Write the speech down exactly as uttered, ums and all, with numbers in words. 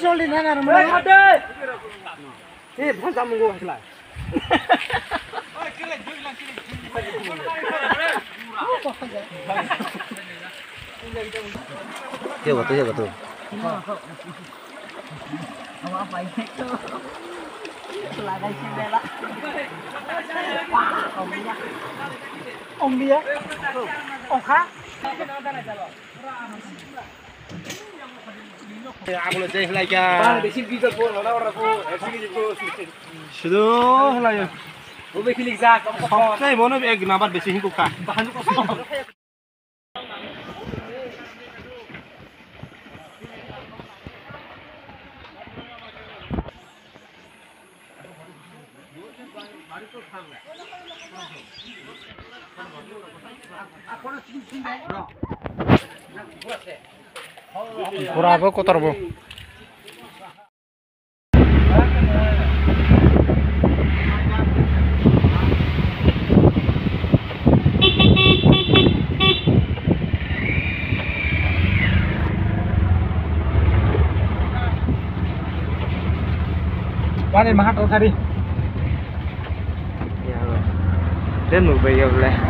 Joldi na na rwmani. Hey, hade! Hey, bhal jamungo hasla. Yo, bato, yo, bato. Onglia. Ongkha. Sudu hwlaio. Sobsai bono ek number besi hingkukha. Pura bo kotor bo. Wani maha to sari. Ya, den nuk bai ya bole.